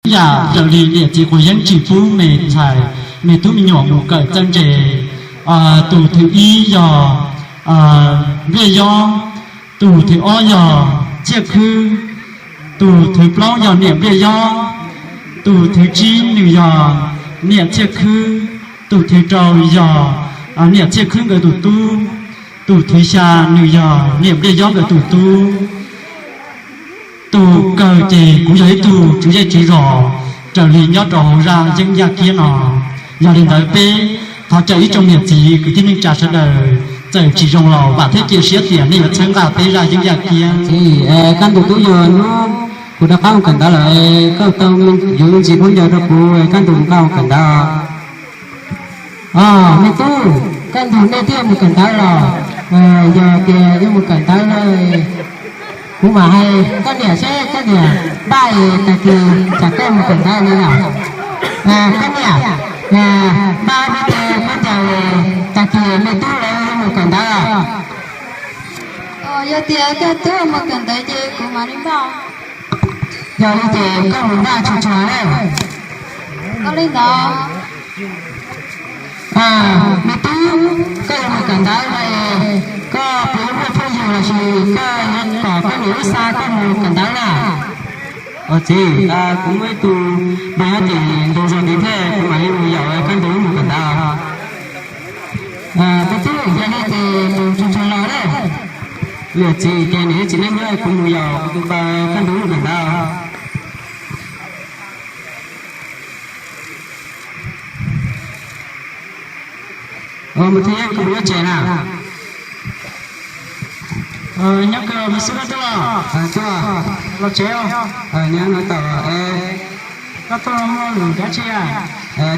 Ib yam raws li niam txiv quav yeeb tsim pub me ntxhais me tub me nyuam mus kawm txawj ntse. Tus thib ib yog Npliaj Yob, tus thib ob yog Txhiaj Khwb, tus thib plaub yog niam Npliaj Yob, tus thib tsib nws yog niam Txhiaj Khwb, tus thib rau yog niam Txhiaj Khwb nkawd tus tub, tus thib xya nws yog niam Npliaj Yob nkawd tus tub. Tus kawg ces kuv yog ib tug tswv zej tswv zos raws li nyob rau hauv zaj yeeb yaj kiab no. Yog li ntawd peb thov caw ib tsoom niam txiv kwv tij neej tsa sawv daws, txawm tsis zoo los vam thiab cia siab tias nej yuav txhawb nqa peb zaj yeeb yaj kiab. Txiv, kaj ntug twb yog hnub kuv rov qab mus kawm ntawv lawm, koj tau yuav me ntsis khaub ncaws rau kuv, kaj ntug kuv nqa mus kawm ntawv. Me tub, kaj ntug nej twb yuav mus kawm ntawv los? Yog tias yuav mus kawm ntawv, kuv mam hais koj niam seb koj niam npaj tag kis tsam koj mus kawm ntawv li os. Koj niam, npaj me ntsis khaub ncaws, tag kis me tub lawv yuav mus kawm ntawv. Yog tias koj tub mus kawm ntawv ces kuv mam li npaj. Yog li ces koj mus npaj tsuag tsuag na. Ua li ntawd. Me tub, koj yuav mus kawm ntawv na, koj puas yuav muaj phooj ywg los sis koj yuav kom koj niam wb xa koj mus kawm ntawv na? Txiv, kuv muaj ib tug npawg nyob tim ntug zos tid thiab, kuv mam li mus yaum kaj ntug wb mus kawm ntawv. Tus tub, yog li ces mus tsuag tsuag los na. Li txiv, ces niam thiab txiv nej nyob, kuv mus yaum kuv tus npawg kaj ntug wb mus kawm ntawv. Mus thiab, koj puas nyob tsev na? Nyob kawg, me xib hwb tuaj los? Tuaj los tsev. Nyob no tau. Koj tuaj muaj lus dab tsi?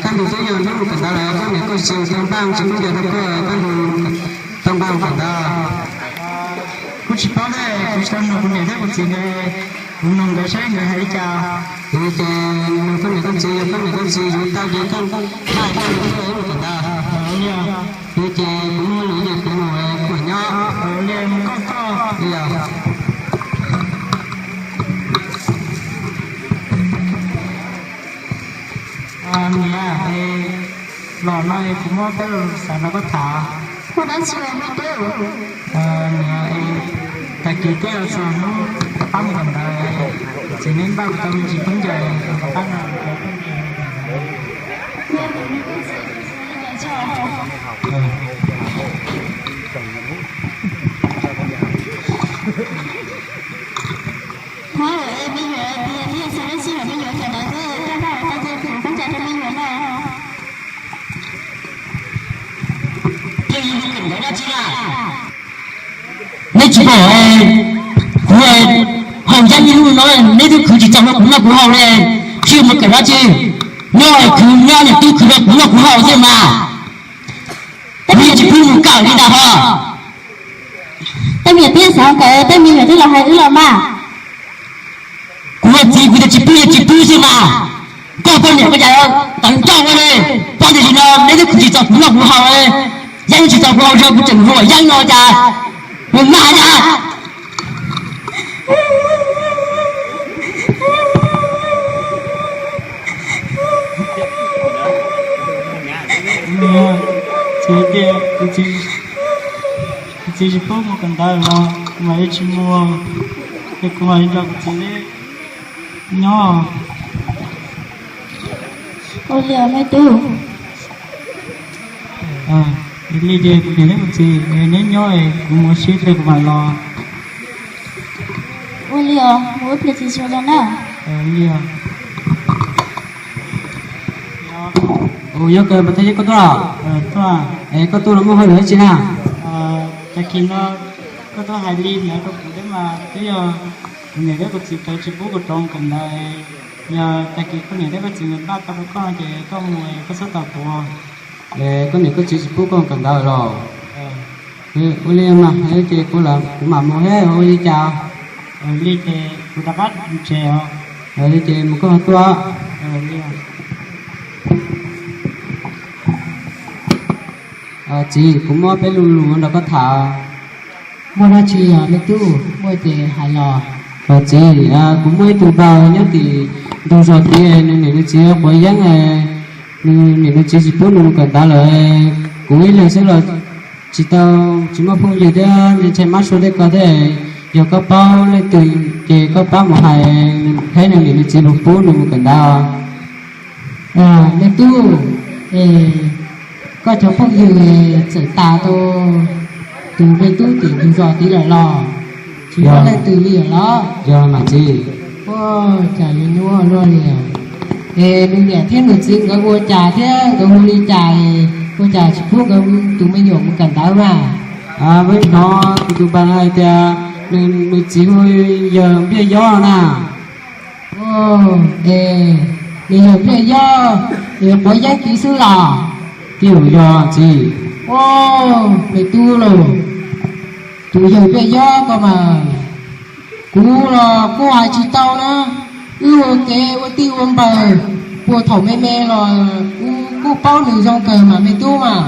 Kaj ntug twb yog hnub mus kawm ntawv lawm, koj niam koj txiv tau npaj tsis khaub ncaws rau koj, kaj ntug tau npaj kawm ntawv. Kuv tsis paub thiab, kuv tsis tau nug kuv niam thiab kuv txiv nkawd, kuv nug nkawd saib nkawd hais li cas. Ces nug koj niam koj txiv, yog koj niam koj txiv yuav tau ces koj npaj koj mus kawm ntawv. Ces kuv muaj lus ces kuv mus, kuv mam nyob. Li koj tuaj. Niam, los no es kuv muab peb lus xav nrog koj tham. Muaj dab tsi me tub? Niam, tag kis twb yog txog hnub rov qab mus kawm ntawv, txiv neb npaj kuv tau me ntsis khaub ncaws rov qab no. Hab, me nyuam tias peb yuav xa dab tsi los me nyuam kawm ntawv thiab, koj npaj ua tau ntau tus khaub ncaws rau me nyuam no. Peb yuav mus kawm ntawv dab tsi na? Neb tsis pom, kuv haus yeeb ib lub no, neb twb khwv tsis txaus noj kuv noj kuv haus li, peb yuav mus kawm dab tsi? Nyob khwv nyob niam tub khwv rau kuv noj kuv haus xwb mas. Peb tsis pub mus kawm li ntag ho. Tej me nyuam peb xav kawm, tej me nyuam twb los hais wb los mas. Kuv ua txiv kuv tias tsis pub yeej tsis pub xwb mas. Koj poj niam koj cas tawv ncauj ua li, poj niam tsis no neb twb khwv tsis txaus kuv noj kuv haus li, yeeb tsis txaus kuv haus zoo kuv tseem hu ua yeeb no cas, ua maj cas. Txiv tias kuv txiv, kuv txiv tsis pub mus kawm ntawv los kuv mam li tsis mus, es kuv mam li nrog kuv txiv nyob. Ua li os me tub. Li ces kuv niam thiab kuv txiv neb nyob, kuv mus ua si ib pliag kuv mam los. Ua li os, mus ib pliag tsis tsuas los na. Li os. Ua, nyob kawg, mas thaj yeeb koj tuaj los? Es koj tuaj no muaj hauj lwm dab tsi na? Tag kis no koj tuaj hais li ntawd rau kuv thiab mas twb yog kuv niam thiab kuv txiv nkawd tsis pub kuv rov kawm ntawv. Yog tag kis koj niam thiab koj txiv nkawd npaj tau rau koj ces koj mus koj txhob tos kuv. Koj niam koj txiv tsis pub koj kawm ntawv los? Ua li mas, ces kuv mam mus thiab, ua li cas? Li ces kuv rov qab tsev os. Li ces mus koj ho tuaj. Txiv, kuv muab peb lo lus nrog koj tham. Muaj dab tsi os me tub, muaj ces hais los. Txiv, kuv muaj ib tug npawg nyob tim Ntug zos tid nws niam nws txiv quav yeeb, nws niam nws txiv tsis pub nws mus kawm ntawv lawm. Kuv ib leeg xwb los tsis tau, tsis muaj phooj ywg thiab, ntshai mab sua tej ko thiab. Yog koj paub leej twg ces koj pab mus hais thiab nws niam nws txiv puas pub nws mus kawm ntawv. Me tub, koj cov phooj ywg txawm tas tau tus me tub tim ntug zos tid lawm los? Tsis muaj leej twg li lawm los? Yog mas txiv. Ua cas yuav nyuaj luaj li? Es nws niam thiab nws txiv nkawd ua cas thiab nkawd hu li cas, ua cas tsis pub nkawd tus me nyuam mus kawm ntawv mas? Peb hnov kuv tus npawg hais tias nws txiv hu yawg Npliaj Yob na. Es nws yawg Npliaj Yob, nws quav yeeb tid xwb los? Twb yog txiv. Ua, me tub lauj, tus yawg Npliaj Yob ko mas kuv los kuj hais tsis tau na. Wb ua kev ua tij ua npawg puag thaum me me los kuv kuj paub nws zoo kawg mas me tub mas.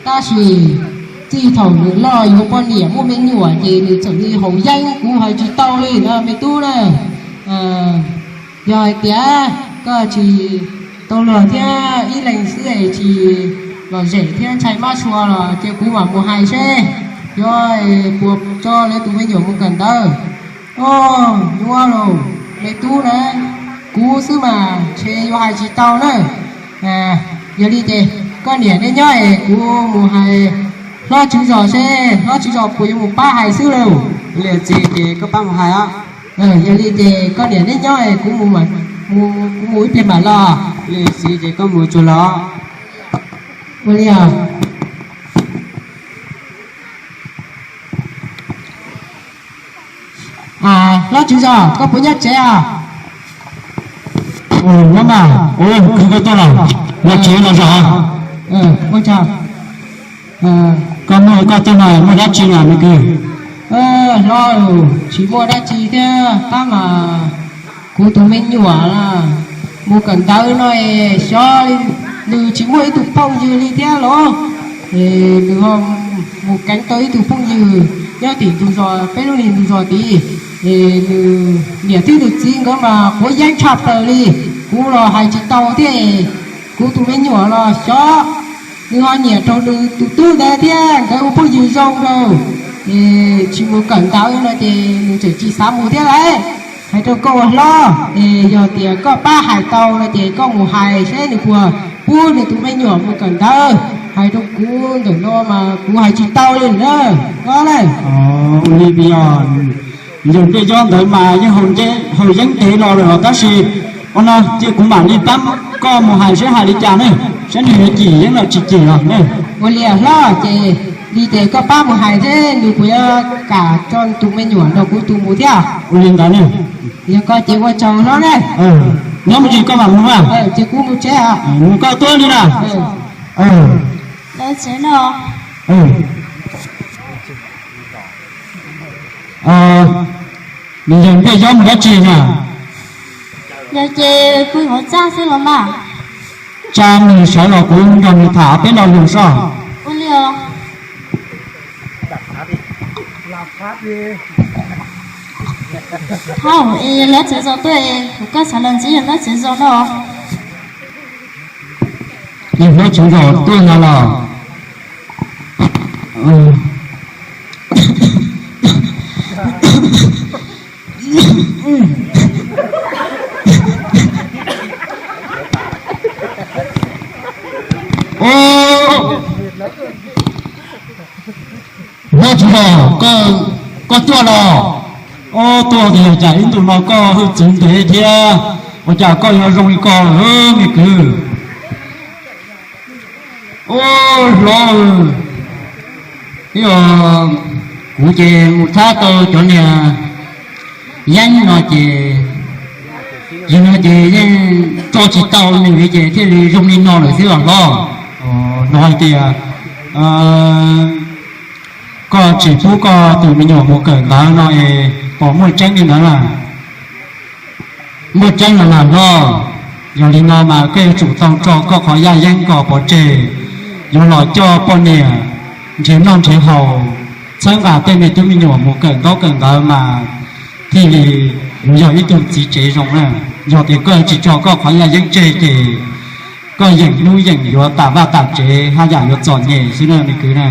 Tab sis txij thaum nws loj yuav poj niam muaj me nyuam ces nws txawm li haus yeeb, kuv hais tsis tau li na me tub na. Yog hais tias koj tsis tau luag thiab ib leeg xwb es tsis lom zem thiab ntshai mab sua los ces kuv mam mus hais seb yuav puas tso lawv tus me nyuam mus kawm ntawv. Ua, nyuaj lauj, me tub na, kuv xwb mas ntshe yuav hais tsis tau na. Yog li ces koj niam neb nyob es kuv mus hais hlob tswv zos seb hlob tswv zos puas yuav mus pab hais xwb lauj. Li txiv ces koj pab mus hais os. Yog li ces koj niam neb nyob es kuv mus, kuv mus ib pliag mam los. Li txiv ces koj mus tsuag los. Ua li os. Hlob tswv zos, koj puas nyob tsev os? Nyob mas, kwv koj tuaj los, nyob tsev los zos. Koj muaj koj tuaj no muaj dab tsi na me kwv? Hlob, tsis muaj dab tsi thiab tab mas kuv tus me nyuam mus kawm ntawv no es xyov nws tsis muaj ib tug phooj ywg li thiab los, es nws ho mus keev tau ib tug phooj ywg nyob tim ntug zos, peb lub niag ntug zos tid, es nws niam thiab nws txiv nkawd mas quav yeeb tshaj plaws li. Kuv los hais tsis tau thiab es kuv tus me nyuam los xyov nws ho nyiam rau nws tus tub ntawd thiab nkawd ua phooj ywg zoo rau, es tsis mus kawm ntawv no ces nws tseem tsis xav mus thiab lauj. Hais rau koj ua hlob, es yog tias koj pab hais tau no ces koj mus hais seb nws puas pub nws tus me nyuam mus kawm ntawv. Hais rau kuv ntawm no mas kuv hais tsis tau li na. Ua li yog, yog npe yob ntawd mas yeej haus yeeb ntev los lawm los tab sis ua no cia kuv mam li pab koj mus hais seb hais li cas ne, saib nws yuav cim yeeb los tsis cim os ne. Ua li hlob ces li ces koj pab mus hais seb nws puas yuav kam tso tus me nyuam nrog kuv tus mus thiab. Ua li ntawd ne. Yog koj ces ua tsaug hlob ne. Nyob mus tsis koj mam mus na. Ces kuv mus tsev. Mus koj tuaj li na. Lawv tsev no. Nws yog npe yob mus dab tsi na? Yog ces pw hauv txaj xwb los mas. Tsa nws sawv los kuv nrog nws tham peb lo lus soj. Ua li os. Hauj, es lawv tsev zos tuaj, kuv koj xav los ntxiv yog lawv tsev zos no. Yog lawv tsev zos tuaj no los. Hlob tsev zos, koj tuaj los? Ob, tuaj tiag cas ib ntus no koj hwj txwv ntev thiab, ua cas koj yuav zoo li ko lawm me kwv? Ub, hlob, kuv ces mus thab tau cov niag yeeb no ces, yog no ces yeej tso tsis tau nws li ces thiaj li zoo li no lawm xwb os hlob. No hais tias koj tsis pub koj tus me nyuam mus kawm ntawv no es pom muaj tseeb li ntawd na? Muaj tseeb los mas hlob, yog li no mas koj yuav tsum tau tso koj qhov yaj yeeb kom pov tseg, yuav los coj poj niam nrhiav noj nrhiav haus, txhawb nqa tej me tub me nyuam mus kawm ntaub kawm ntawv mas thiaj li yog ib tug txiv tsev zoo na. Yog tias koj tsis tso koj qhov yaj yeeb tseg ces koj yeem hnub yeem yuav tas vaj tas tsev haj yam yuav txom nyem xwb na me kwv na.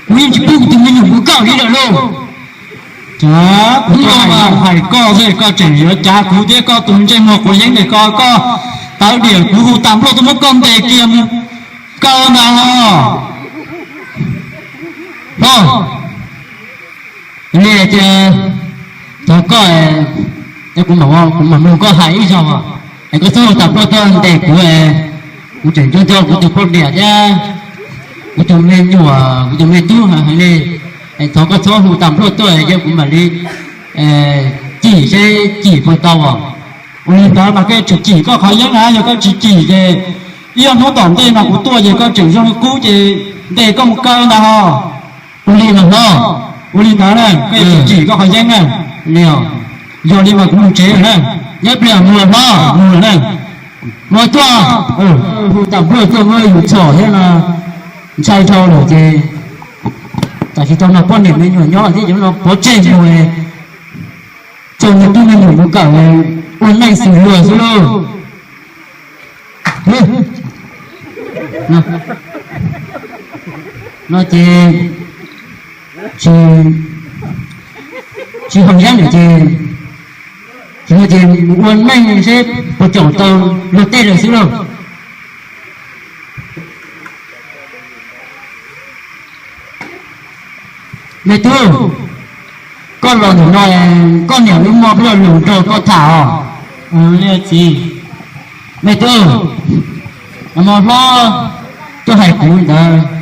Kuv yeej tsis pub kuv tus me nyuam mus kawm li lawm lauj. Kuv hais koj xwb koj tseem yuav cav kuv thiab koj tus ntsej muag quav yeeb ntawm koj, koj tawv diam kuv hu tas nplua tuaj muab koj ntes kiag mus kaw ntag. Hlob, li tias thov koj, kuv mam mloog koj hais ib zaug es koj txhob hu tas nplua tuaj ntes kuv. Kuv tseem nco nco kuv tus poj niam thiab kuv tus me nyuam, kuv tus me tub heev li. Thov koj txhob hu tas nplua tuaj es kuv mam li cim seb cim puas tau os. Ua li ntawd mas koj yuav tsum cim koj qhov yeeb na, yog koj tsis cim ces ib ob hnub tom ntej no kuv tuaj ces koj tseem zoo li qub ces ntes koj mus kaw ntag hos. Ua li mas hlob, ua li ntawd na, koj yuav tsum cim koj qhov yeeb na. Li, yog li mas kuv mus tsev lawm na. Nyob pliag mus hlob, mus lawm na. Mus tuaj, hu tas nplua tuaj muab yus txhom thiab no, ntshai dhau lawm ces tam sim no poj niam me nyuam nyob thiab ces no pov tseg mus, tso nws tub me nyuam mus kawm ua neej xws luag xwb lauj. No ces tsis haus yeeb lawm ces, tsis no ces mus ua neej seb puas caum tau luag tej lawm xwb lauj. Me tub, koj los ntawm no, koj niam lub moj peb los lus nrog koj tham os. Txiv, me tub, no hlob tuaj hais kuv ntawd.